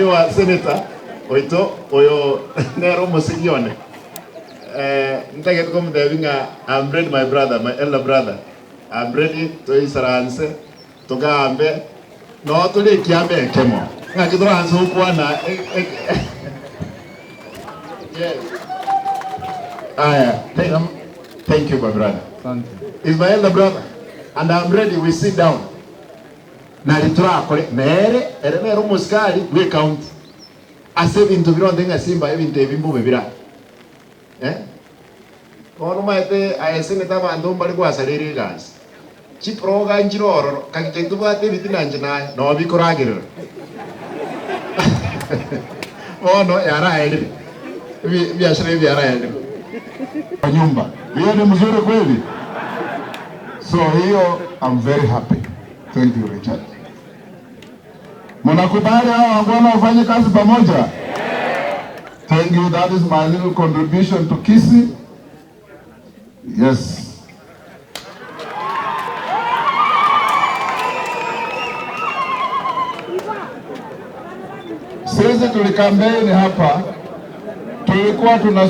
Wa senator oito oyo nere omosegi one ntagete komotebia ng'a I'm ready my brother, my elder brother, I'm ready toisaranse togambe noo tore ekiama ekemo ng'aki toranse gokwana yes aya thank you my brother is my elder brother and I'm ready we sit down. Nari torakore nere, ere nere omosikari bw'ecounty ase ebinto bironte ng'a simba ebinto ebi mbobe bira eh. Bono omanyete aye seneta abanto mbare gwasareire egasi, chiproga nchire ororo kaki ntobwate ebitina inche naye noo bikoragerera bono yaraerire ebi ebiashara ebi biaraerire. Kwa nyumba hiyo ni mzuri kweli? So hiyo I'm very happy. Thank you Richard. Mnakubali hao wangwana wafanye kazi pamoja? Thank you. That is my little contribution to Kisii. Yes. Sisi tulikampeni hapa, tulikuwa tuna.